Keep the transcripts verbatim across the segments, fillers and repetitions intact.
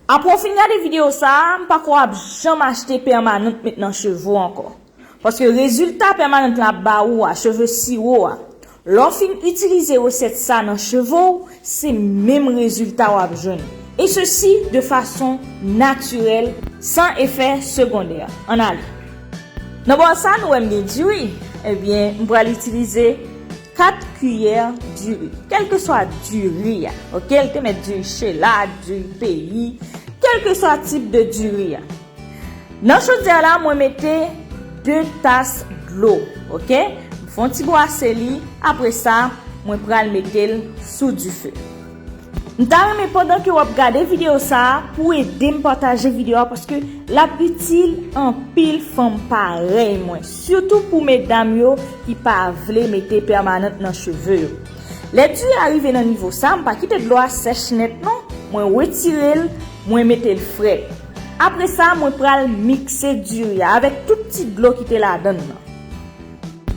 Apre w fin gade videyo sa a, m pa kwè w ap janm achte pèmanant met nan cheve w ankò. Paske rezilta pèmanant la ap ba ou a, cheve siwo a, lè w fin itilize resèt sa nan cheve w, se menm rezilta w ap jwenn. Et ceci de façon naturelle, sans effet secondaire. Ann ale. Nan bòl sa, nou wè m gen diri. Ebyen, m pral itilize kat kiyè diri. Kèlkeswa diri a, oke? L te mèt diri chela, diri peyi, kèlkeswa tip de diri a. Nan chodyè la, mwen mete de tas dlo, oke? M fè yon ti bwase li, apre sa, mwen pral mete l sou dife. M ta renmen pandan ke w ap gade videyo sa a, pou w ede m pataje videyo a, paske l ap itil anpil fanm parèy mwen, sitou pou medam yo ki pa vle mete pèmanant nan cheve yo. Lè diri a rive nan nivo sa, m pa kite dlo a sèch nèt non, mwen retire l, mwen mete l frèt. Apre sa, mwen pral mikse diri a avèk tout ti dlo ki te ladan l nan.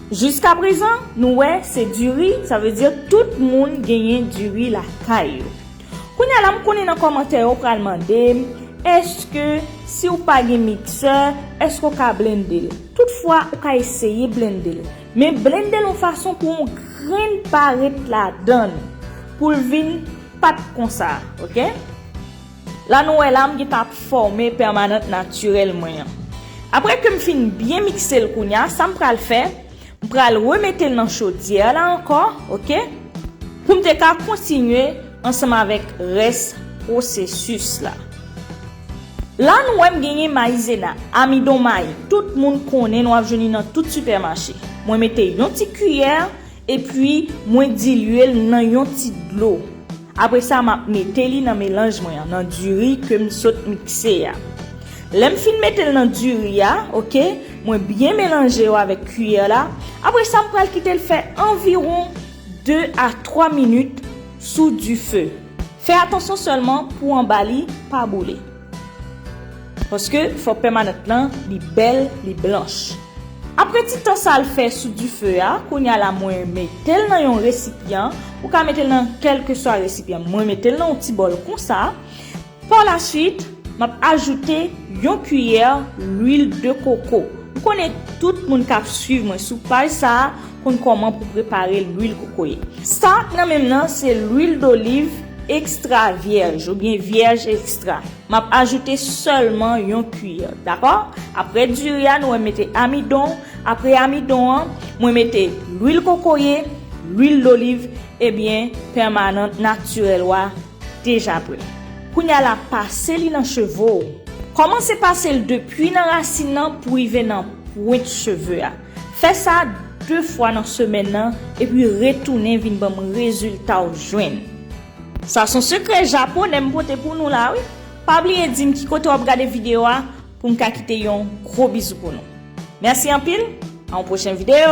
Jiskaprezan, nou wè se diri, sa vle di tout moun genyen diri lakay yo. Kounye a la, m konnen nan kòmantè yo pral mande m, èske si w pa gen miksè, èske w ka blende l? Toutfwa, ou ka eseye blende l, men blende l yon fason pou yon grenn pa ret ladan l, pou l vin pat konsa, oke? La nou wè la, m gentan ap fòme pèmanant natirèl mwen an. Apre ke m fin byen mikse l kounye a, sa m pral fè, m pral remete l nan chodyè la ankò, oke? Pou m te ka kontinye ansanm avèk rès pwosesis la. La nou wè m genyen mayizena, amidon mayi. Tout moun konnen nou ap jwenn li nan tout sipèmache. Mwen mete yon ti kiyè, epi mwen dilye l nan yon ti dlo. Apre sa, m ap mete li nan melanj mwen an, nan diri ke m sot mikse a. Lè m fin mete l nan diri a, oke, mwen byen melanje yo avèk kiyè la. Apre sa, m pral kite l fè anviwon de a twa minit sou dife. Fè atansyon sèlman pou anba li pa boule. Paske fò pèmanant lan li bèl, li blanch. Apre ti tan sa l fè sou dife a, kounye a la mwen mete l nan yon resipyan. Ou ka mete l nan kèlkeswa resipyan. Mwen mete l nan yon ti bòl konsa. Pa la swit, m ap ajoute yon kiyè lwil de koko. M konnen tout moun k ap swiv mwen sou paj sa a konn kòman pou prepare lwil kokoye. Sa k nan men m nan se lwil doliv ekstra vyèj oubyen vyèj ekstra. M ap ajoute sèlman yon kiyè, dakò? Apre diri a, nou wè mete amidon. Apre amidon an, mwen mete lwil kokoye, lwil doliv, ebyen, pèmanant natirèl ou a deja prè. Kounye a la, pase li nan cheve w. Kòmanse pase l depi nan rasin nan pou rive nan pwent cheve a. Fè sa de fwa nan semèn nan, epi retounen vin ban m rezilta w jwenn. Sa se yon sekrè japonè m pote pou nou la, wi. Pa bliye di m ki kote w ap gade videyo a pou m ka kite yon gwo bizou pou nou. Mèsi anpil, a yon pwochen videyo!